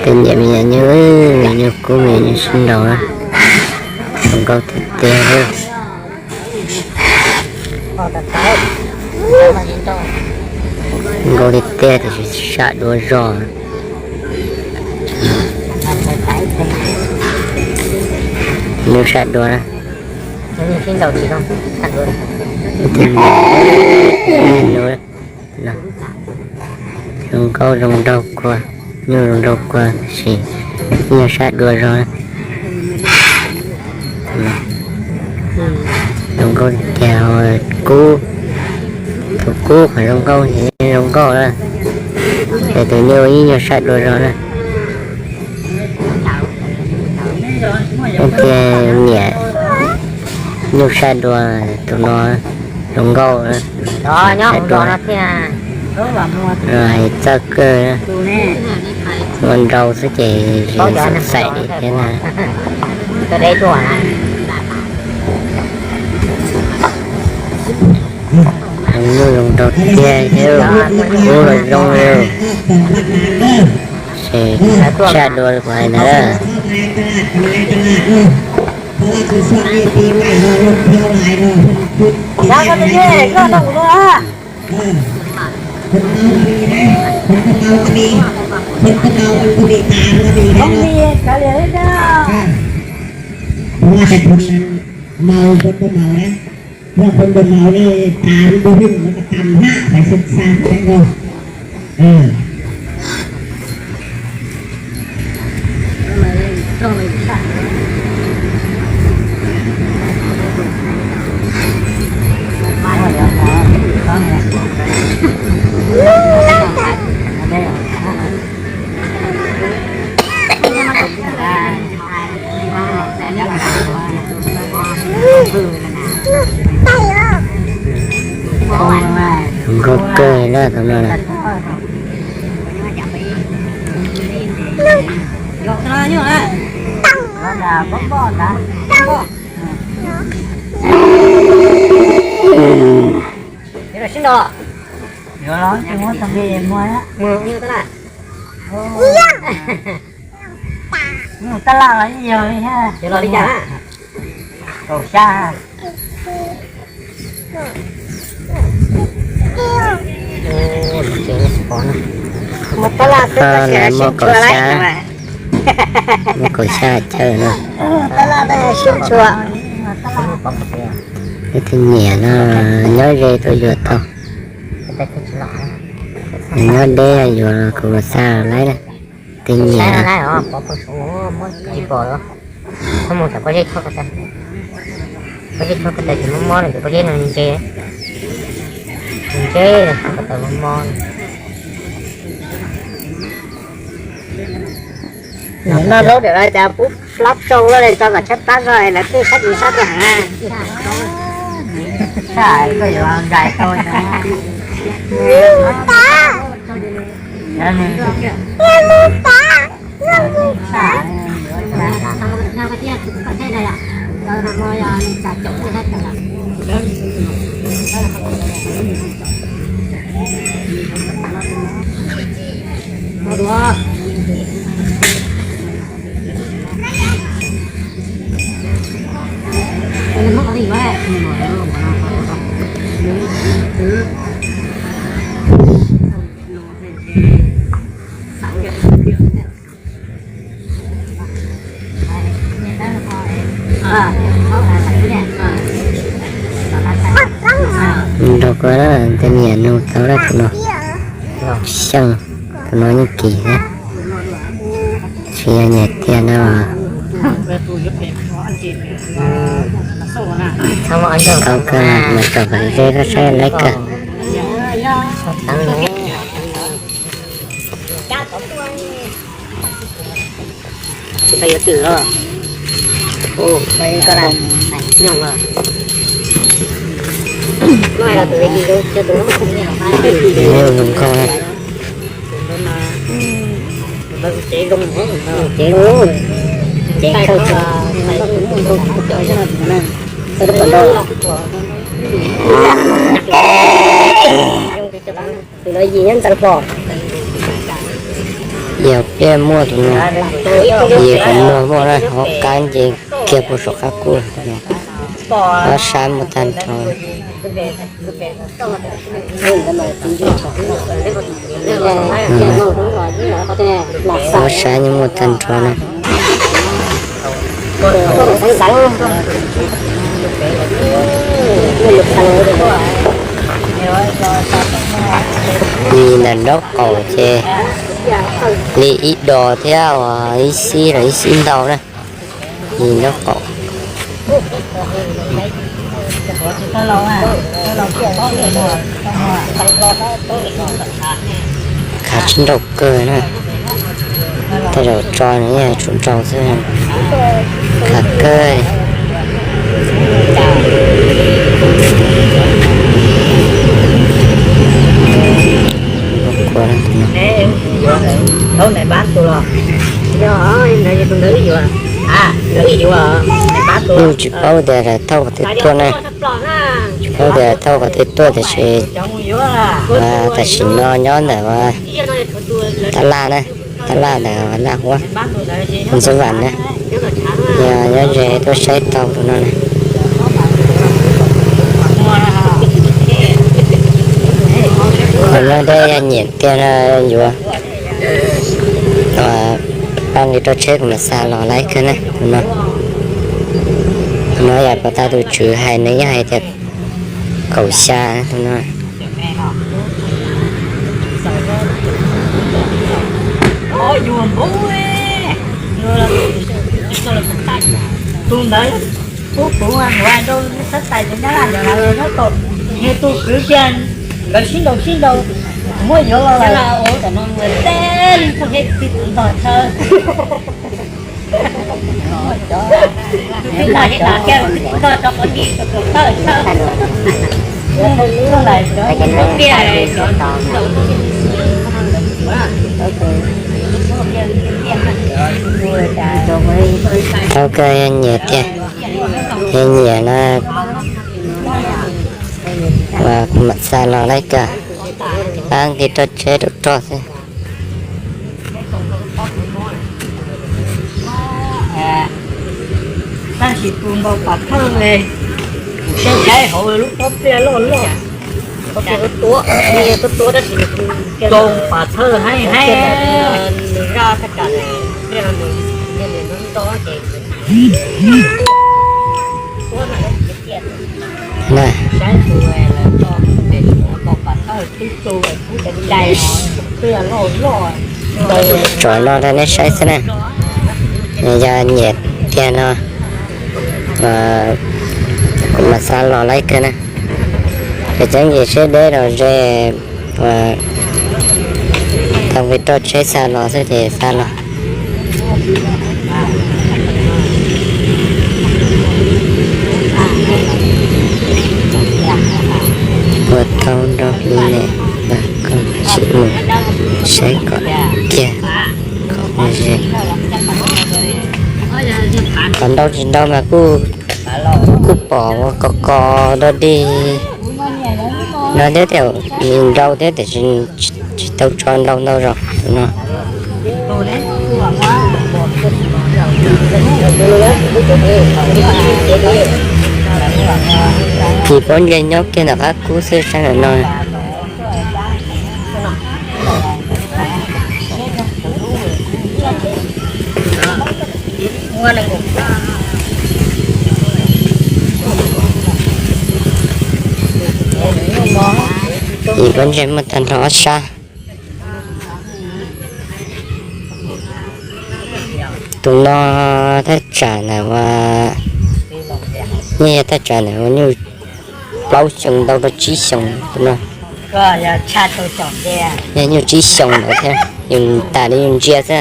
Tej niam me nyuam nyuj, me nyuam nyuj kub me nyuam nyuj sib nraus na. Zoo nkauj tiag tiag li. Nkauj tiag tiag tiam sis sab dua zog. Nyuj sab dua na. Zoo nkauj zoo nraug kua, nyuj zoo nraug kua tab sis nyuj sab dua zog. Zoo nkauj tiag, kub, tus kub qhov zoo nkauj, zoo nkauj na. Ces tus nyuj ib nyuag sab dua zog na. Tiag niam, nyuj sab dua, tus no zoo nkauj na. Sab dua, hais txawj kawg. Ua nrau xwb ces xaim xaim li thiab na. Zoo nyuj zoo nraug tiag thiab, kub los zoo li. Ces sab dua li kuv hais ntawd. Tus no ces tus maus, tus maus na. Yog tus maus ne, tas tus hwj no tas hab fais xwb xav tseeb ko. Zoo nkauj kawg na tus no na. Tab laj los yeej yog li thiab. Kaum xya. Tab laj muaj kaum xya, muaj kaum xya chaw na. Ib tug niam no nyob ze tuaj yuav tau, nyob deb yuav kuv xa laib na. Tej niam. Pob zeb tshoj ko taw, pob zeb tshoj ko taw ces mob mob no ces pob zeb no ntse, ntse ko taw mob mob. Noj zaub dim los cas pub plab tsau lawm tso kom tshaib plab zog lawv twb sab dim sab rau heev. Koj yuav nqaim tau. Nrog koj tej niam nug tau lawm tus no, xyeej, tus no yeej kim thiab. Tsis yog nyiam tiag no. Tau kawg, mus tsom kom ze koj saib laib kawg. Zoo nkauj na. Cev zoo, cev kawg, tus no yim nyob ntxeev hlo. Yog pliaj muaj tus no, yog kom muag muaj na, hauv qab nce kiag puag saum qab kub tus no, ob sab muaj tag nrho. Ob sab yeej muaj tag nrho na. Li ntawm nraub qaum ces li ib dos thiab uas ib xib los ib xib ntau na. Li nraub qaum. Khav tsis nraus kawg na. Tej zaum tso nws yeej yuav tsum nraus xwb. Khav kawg. Yeej tsis paub tias daim thauj qhov twg tuaj na. Tsis paub tias thauj qhov twg tuaj tiam sis tam sim no nyob ntawm tab laj na, tab laj ntawm Laj Huab, Ntxhab Vam na. Yog nyob ze tuaj saib tau tus no na. Qhov nyob deb yog nyiam tiag no yuav pab nqi roj tsheb kuv mam xa los laib kawg na tus no. Tus no yog pom tag tus tswv hais nws yeej hais tias kaum xya tus no. Tus ntawd pub kuv ua rau xab tais tus nyab laj ntawd nyob tau, nws tus kwv tiag, nkawd sib nraus sib nraus, muab yuav los lawm. Tau kawg, yog nyiam tiag, yog nyiam na, kuv mam xa los laib kawg, pab nqi roj tsheb rau roj xwb. Tab sis tus npau pas thawj li, kuv saib saib hauv lub pob pliaj loj loj, tus pas thawj heev heev, nws zaj thaj tsam nws pliaj no nws, nws nto ces na. Tsom no rau nej saib xwb na. Yog nyiam tiag no, kuv mam xa los laib kawg na. Ces tseeb ces siab deb los ze, tau nqi roj tsheb xa los xwb ces xa los. Ua tau nrog me me, koj sim mus saib kom kiag, kom ze. Qhov ntau tsis ntau mas kuj, kuj pom ua kos kos dog dig no thiab, nws nrau thiab tiam sis tsis tau tso nrau ntau zog no. Ces pob ntseg nyob kiag ntawm qab kub xwb sab ntawm no. Ces pob ntseg muaj tag nrho ob sab. Tus no thaj tsam ntawm ua, yeej yog thaj tsam ntawm ua nyuj plaub xyoo ntau rau tsib xyoo tus no. Yog nyuj tsib xyoo ntawd thiab, yus tas li yus ntsia xwb.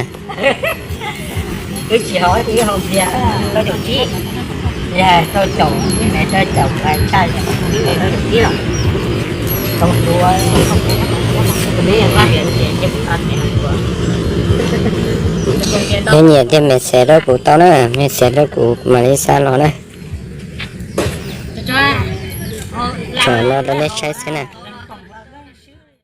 Yog nyiam thiaj message rau kuv tau na, message rau kuv mam li xa los na. Tsom no rau nej saib xwb na.